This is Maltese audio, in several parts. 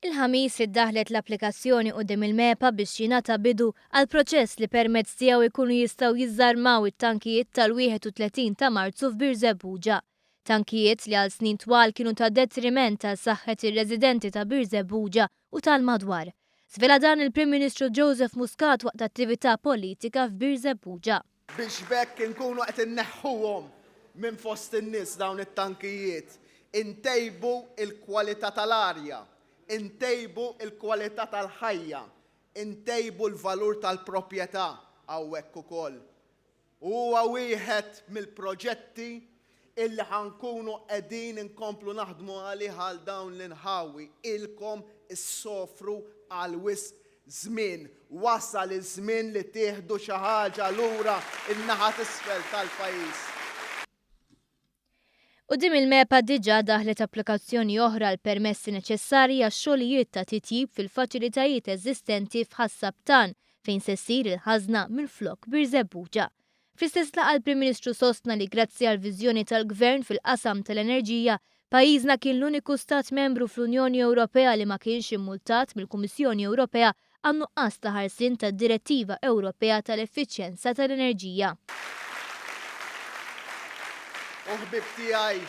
Il-Ħamis iddaħħlet l-applikazzjoni quddiem il-MEPA biex jingħata bidu għall-proċess li permezz tiegħu jkunu jistgħu jiżżarmaw it-tankijiet tal-31 ta' Marzu f'Birżebbuġa. Tankijiet li għal snin twal kienu ta' detriment għal saħħet ir-residenti ta' Birżebbuġa u tal-madwar. Żvela dan il-Prim Ministru Joseph Muscat waqt attività politika f'Birżebbuġa. Biex b'hekk inkunu qed inneħħuhom minn fost in-nies dawn it-tankijiet, intejbu l-kwalità tal-arja, intejbu l-kwalità tal-ħajja, intejbu l-valur tal-proprjetà hawnhekk ukoll. U huwa wieħed mill-proġetti illi ħa nkunu qegħdin inkomplu naħdmu għalih għal dawn l-inħawi. Ilkom issofru għal wisq żmien. Wasal iż-żmien li tieħdu xi ħaġa lura n-naħa t'isfel tal-pajjiż. Quddiem il-MEPA diġà daħlet applikazzjoni oħra għal permessi neċessarji għax-xogħlijiet ta' titjib fil-faċilitajiet eżistenti f'Ħas-Sabtan fejn se ssir il-ħażna minflok Birżebbuġa. Fl-istess laqgħa l-Prim Ministru sostna li grazzi għall-viżjoni tal-Gvern fil-qasam tal-enerġija, pajjiżna kien l-uniku stat membru fl-Unjoni Ewropea li ma kienx immultat mill-Kummissjoni Ewropea għan-nuqqas ta' ħarsien tad-Direttiva Ewropea tal-Effiċjenza tal-Enerġija. U ħbieb tiegħi,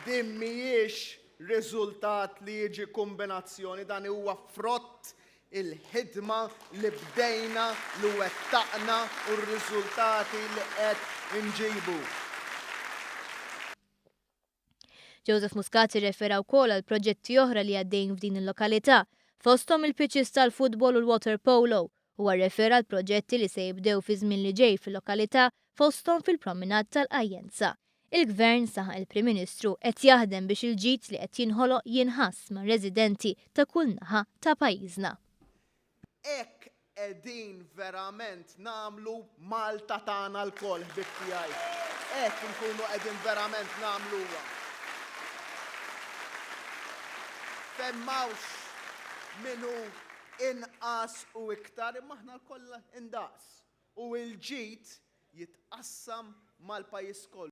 din mhijiex riżultat li jiġi kumbinazzjoni, dan huwa frott il-ħidma li bdejna, li wettaqna u r-riżultati li qed inġibu. Joseph Muscat irrefera wkoll għal proġetti oħra li għaddejjin f'din il-lokalità, fosthom il-pitches tal-futbol u l-waterpolo. Huwa rrefera għal proġetti li se jibdew fiż-żmien li ġej fil-lokalità, fosthom fil-promenade tal-Qajjenza. Il-Gvern, saħaq il-Prim Ministru, qed jaħdem biex il-ġid li qed jinħoloq jinħass mar-residenti ta' kull naħa ta' pajjiżna. Hekk qegħdin verament nagħmlu Malta tagħna lkoll, ħbieb tiegħi. Hekk inkunu qegħdin verament nagħmluha. Fejn m'hawnx min hu inqas u iktar, imma aħna lkoll indaqs. U l-ġid jitqassam mal-pajjiż kollu.